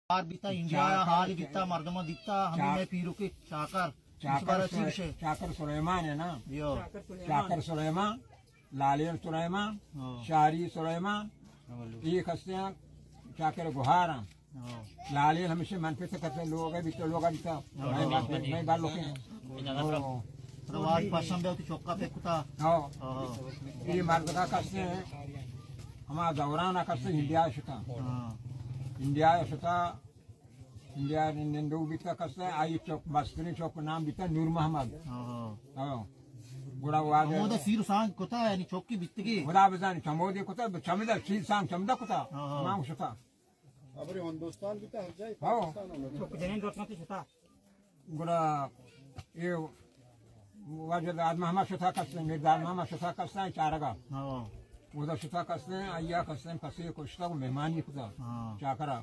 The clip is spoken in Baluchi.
بار بیتا، انڈیا ءَ چاکر، حال بیتا، مردماں دیتا، ہمیں چاک-، میں پیرو کے چاکر، چاکر اس بارے سلے-، چی گشے؟ چاکر سلیمان ہے نا؟ یو۔ چاکر سلیمان، لالین سلیمان، ہاں۔ شاری سلیمان، ہاں۔ یہ کسے ہیں، چاکر گوہار ہیں۔ ہاں۔ لالین ہمیشہ من پہ تکتے لوگ ہے، بیتا لوگ ہے، بیتا۔ ہاں۔ میں بات، میں بات لوگ ہیں۔ ہاں۔ رواج پسند ہے تو چوکا پہ کتا۔ ہاں۔ ہاں۔ یہ مرد کا کسے ہیں، ہما دوران کسے انڈیا شتا۔ ہاں۔ انڈیا شتا، انڈیا نندوک بیتا کسے، آئی چوک، مسترین چوک نام بیتا نور محمد۔ ہاں۔ ہاں۔ گڑا واجہ ہمودا سیر و سانگ کتا، یعنی چوکی بیتگی۔ خدا بزانی، چمودی کتا، چمدا سیر سانگ چمدا کتا۔ ہاں۔ نام شتا۔ ابری ہندوستان بیتا ہر جای ہاں۔ پاکستان ہم۔ چوک جنین دوستاں تو شتا۔ گڑا اے واجہ داد محمد شتا کسے، میر داد محمد شتا کسے چارگا۔ ہاں۔ اودا شتا کسے، آیا کسے پسے کشتا و مہمانی کتا۔ ہاں۔ چاکرا۔